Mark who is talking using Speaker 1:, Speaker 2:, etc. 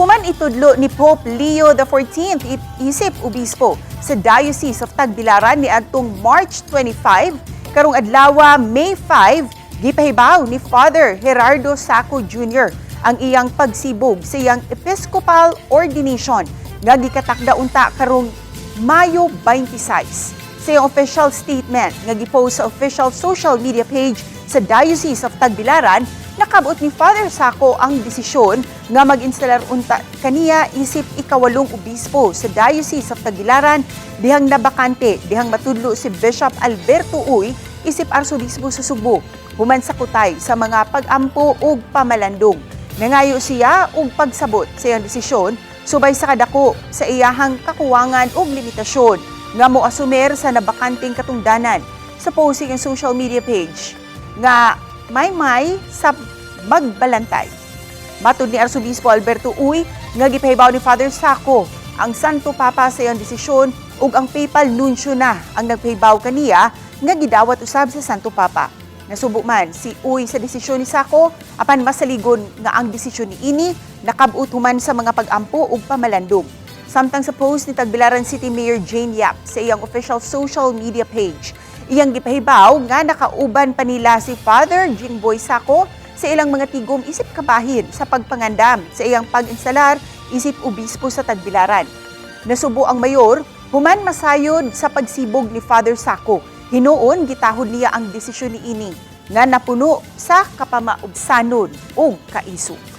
Speaker 1: Human itudlo ni Pope Leo XIV isip obispo sa Diocese of Tagbilaran niadtong March 25, karong adlaw, May 5, gipahibaw ni Father Gerardo Saco Jr. ang iyang pagsibog sa iyang episcopal ordination nga gikatakda unta karong Mayo 26. Sa iyang official statement nga gipost sa official social media page sa Diocese of Tagbilaran, nakabot ni Father Saco ang desisyon nga mag-instalar unta kaniya isip ikawalong obispo sa Diocese of Tagbilaran dihang nabakante dihang matudlo si Bishop Alberto Uy isip arsobispo sa Sugbo human sa kutay sa mga pag-ampo ug pamalandong. Nangayo siya og pagsabot sa iyang desisyon subay sa kadako sa iyahang kakuwangan ug limitasyon nga moasumer sa nabakanting katungdanan. Sa posting ang social media page nga may sa magbalantay. Matud ni Arsobispo Alberto Uy nga gipahibaw ni Father Saco ang Santo Papa sa iyang desisyon ug ang papal nuncio na ang nagpahibaw kaniya nga gidawat usab sa Santo Papa. Nasubo man si Uy sa desisyon ni Saco, apan masaligon nga ang desisyon ni ini nakab-ot human sa mga pag-ampo ug pamalandong. Samtang sa post ni Tagbilaran City Mayor Jane Yap sa iyang official social media page, iyang gipahibaw nga nakauban pa nila si Father Jingboy Saco sa ilang mga tigom isip kabahin sa pagpangandam sa iyang pag-instalar isip obispo sa Tagbilaran. Nasubo ang mayor human masayod sa pagsibog ni Father Saco. Hinuon gitahod niya ang desisyon ni ini nga napuno sa kapamaubsanon ug kaiso.